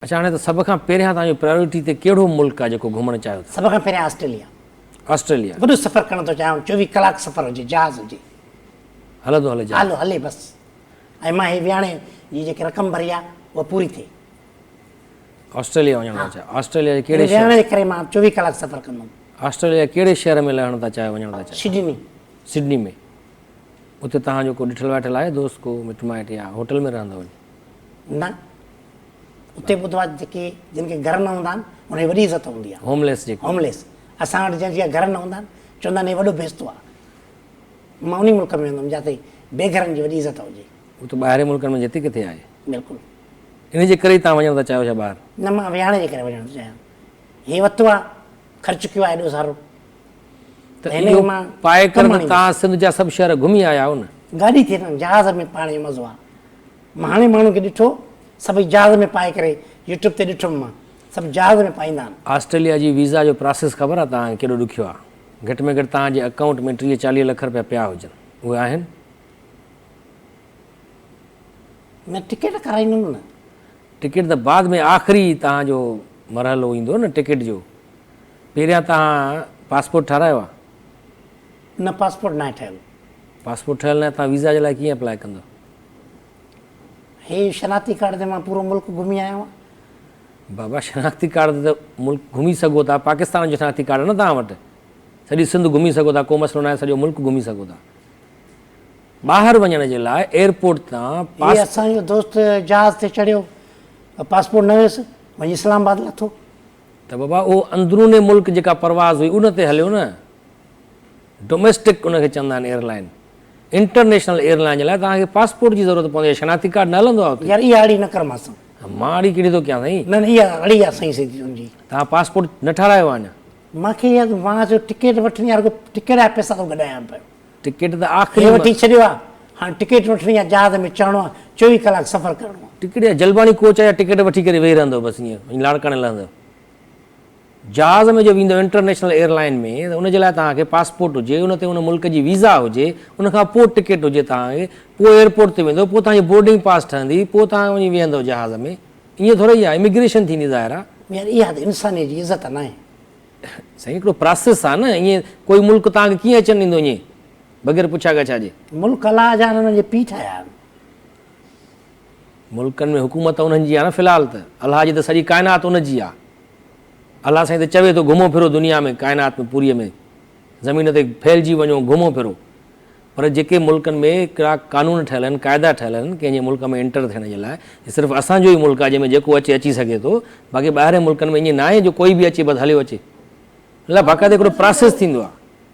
اڇا هاڻي ته سڀ کان پهريان توهان جو پرائرٽي تي ڪهڙو ملڪ آهي جيڪو گهمڻ چاهيو ٿا؟ سڀ کان پهريان آسٽريليا. آسٽريليا. وڏو سفر ڪرڻ ٿو چاهيان 24 ڪلاڪ سفر هجي جهاز هجي. هلندو هلي جهاز. هلو هلي بس ۽ مان هي وياڻي جي جيڪي رقم ڀري آهي اها پوري ٿئي. آسٽريليا وڃڻ ٿا چاهيو آسٽريليا جي ڪهڙي شهر. وياڻي جي ڪري مان 24 ڪلاڪ سفر ڪندم. آسٽريليا جي ڪهڙي شهر ۾ لهڻ ٿا چاهيو وڃڻ ٿا چاهيو؟ سڊني. سڊني ۾ اتي توهان جو ڪو ڏٺل وائٺل آهي دوست ڪو مٽ مائٽ يا هوٽل ۾ رهندو وڃي؟ نه اتي ٻڌو آهي جيڪي جن کي گهر نه هوندا آهن انهن جي وڏي عزت هوندي آهي. هوم ليس جيڪي. هوم ليس اسان وٽ جنهن جا گهر نه هوندا آهن چوندا آهن هي وڏو بيستو آهي. مان انهي ملڪ ۾ ويندم جاتي بي گهرن جي وڏي عزت هجي. هو ته ٻاهرين ملڪن ۾ جتي ڪٿي آهي. بلڪل. انهي جي ڪري ئي توهان وڃڻ ٿا چاهيو ڇا ٻاهر؟ نه مان ويهاڻي جي ڪري وڃڻ ٿو چاهيان. هي وتو آهي خرچ ڪيو آهي ايڏو سارو. ته اهو پائي ڪري ته توهان سنڌ جا سڀ شهر گهمي آيا آهيو نه. گاڏي ٿئي نه جهاز ۾ پائڻ جو مزو آهي. مان هاڻي ماڻهن کي ڏٺو سڀئي جهاز ۾ پائي ڪري يوٽيوب تي ڏٺم مان سڀ جهاز ۾ پائيندا آهن. آسٽريليا جي ويزا جو پراسيس خبر آ توهان کي ڪيڏو ڏکيو آ گهٽ ۾ گهٽ توهان جي اڪائونٽ ۾ 30 40 لک رپيا پيا هجن اهي آهن؟ نه ٽڪيٽ ڪرائيندم نه. ٽڪيٽ ته بعد ۾ آخري توهان جو مرحلو ايندو نه ٽڪيٽ جو پهريان توهان پاسپورٽ ٺهرايو آ؟ نه پاسپورٽ ناهي ٺهيل. پاسپورٽ ٺهيل ناهي توهان ويزا جي لاء ڪيئن اپلاء ڪندو؟ هي شناختي ڪارڊ تي مان پورو ملڪ گهمي آيو آهيان. بابا شناختي ڪارڊ تي ته ملڪ گهمي سگهو ٿا پاڪستان جو شناختي ڪارڊ آهي نه توهان وٽ سڄي سنڌ گهمي سگهو ٿا ڪو مسئلو ناهي سڄو ملڪ گهمي سگهو ٿا ٻاهر وڃڻ جي لاء ايئرپورٽ تان هي اسان جو دوست جهاز تي چڙهيو پاسپورٽ نه هيس وڃي اسلام آباد لٿو. ته بابا اهو اندرون ملڪ جيڪا پرواز هئي ان تي هليو نه ڊوميسٽڪ ان کي چوندا آهن air line international air line جي لاء توهان کي پاسپورٽ جي ضرورت پوندي آهي شناختي ڪارڊ نه هلندو آهي اتي. يار اها اڙي نه ڪر مان سان. مان اڙي ڪهڙي ٿو ڪيان سائين. نه نه اها اڙي آهي سائين سيدي تنهنجي. توهان پاسپورٽ نه ٺهرايو آهي اڃا. مان کي يار مان چيو ٽڪيٽ وٺڻي آهي رڳو ٽڪيٽ جا پئسا ٿو گڏايان پيو. ٽڪيٽ ته آخري هي وٺي ڇڏيو آهي هاڻي ٽڪيٽ وٺڻي آهي جهاز ۾ چڙهڻو آهي 24 ڪلاڪ سفر ڪرڻو آهي. ٽڪيٽ يا جلباڻي ڪوچ جا ٽڪيٽ وٺي ڪري ويهي رهندو بس ائين وڃي لاڙڪاڻي لهندو. جهاز ۾ جو ويندو انٽرنيشنل ايئر لائين ۾ ته ان جي لاء توهان کي پاسپورٽ هجي ان تي ان ملڪ جي ويزا هجي ان کان پوء ٽڪيٽ هجي توهان کي پوء ايئرپورٽ تي ويندو پوء توهان جي بورڊنگ پاس ٺهندي پوء توهان وڃي ويهندو جهاز ۾ ائين ٿورو ئي آهي اميگريشن ٿيندي ظاهر آهي. يار اها ته انسانيت جي عزت ناهي. سائين هڪڙو پراسيس آهي نه ائين ڪوئي ملڪ توهان کي ڪيئن اچڻ ڏيندو ائين بغير پڇا ڳاڇا جي. ملڪ الله جا آهن انهن جي پيء ٺاهيا آهن. ملڪن ۾ حڪومت انهن جي آهي نه في الحال ته الله جي ته سڄي ڪائنات ان جي آهي. الله سائين ته چوي ٿو گهمو ڦرو دنيا ۾ ڪائنات ۾ پوريء ۾ زمين تي ڦهلجي وڃو گهمو ڦرو پر جيڪي ملڪن ۾ ڪهڙا قانون ٺهيل آهن قاعدا ٺهيل آهن ڪنهن جي ملڪ ۾ انٽر ٿيڻ جي لاء هي صرف اسان جو ئي ملڪ آهي جنهن ۾ جيڪو اچي اچي سگهي ٿو باقي ٻاهرين ملڪن ۾ ائين ناهي جو ڪوئي به اچي بس هليو اچي ان لاء باقاعده هڪڙو پراسيس ٿيندو آهي.